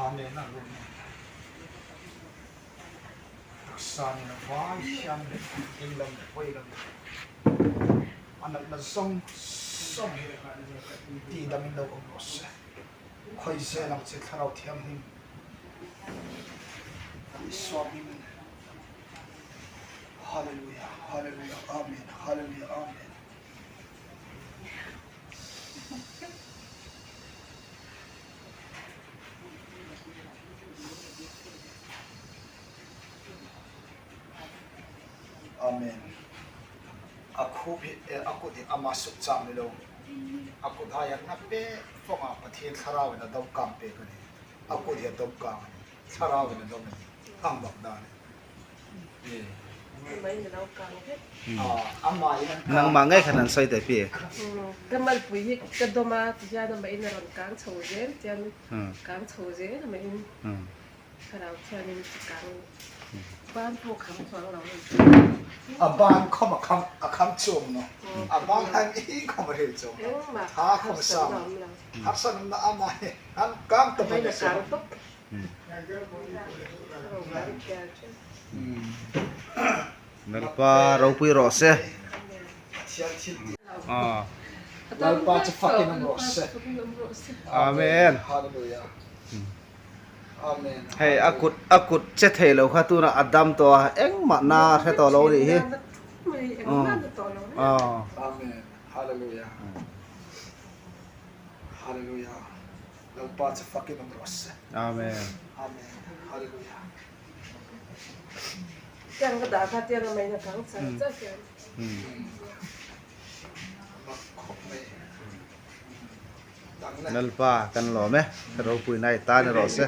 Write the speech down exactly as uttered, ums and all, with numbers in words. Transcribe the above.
Amen. Amen. Taksa ni na vai siam le, ding lam le, voi lam le. A natna zawng zawng hi tidamin lo awm raw se. Khawi zel ang che Thlarau Thienghlim. Isua hmingin. Hallelujah, hallelujah, amen, hallelujah, amen. Amen. A khup hi, eh, a kut hi ama suk cham ni lo. A kut hai a ngap pek fawng a, Pathien Thlarauin a dawm kang pek a nih. A kut hi a dawm kang a nih. Thlarauin a dawm a nih. Ang bak dan. Eh. Amah in a lo kang hle. Hmm. Ah, ama in an kang. Nangma ngei khan an sawi tah pi. Hmm. Ka malpui hi ka dawm a, ti hian amah in a rawn kang chho zel, tiang Hmm. kang chho zel amah in. Hmm. Thlarau Thienghlimin chu kang. Hmm. Ban pawh kham chuang lo. A ban khawm a kham, a kham chuong naw. Hmm. A ban han hi khawm a hril chuong. Engmah tha khawm a harsa sam. Lo. Hmm. Harsa nuom na ama hi. An kang tawp a ni. Kang tawp. Hmm. Lalpa ropui raw se. Ah. Lalpa chu fakin um raw se. Amen. Hallelujah. Hmm. Amen. Hei, a kut, a kut che thei lo kha tuna a dam tawh a, engmah na hre tawh lo ni hi. Engmah na tawh lo ni. Ah. Amen. Hallelujah. Hmm. Hallelujah. Lalpa chu fakin um raw se. Amen. Amen. Hallelujah. Tiang ka dah kha tiang a mai na kang char char tiang. Hmm. Lalpa kan lawm e. Ropuina i ta ni raw se.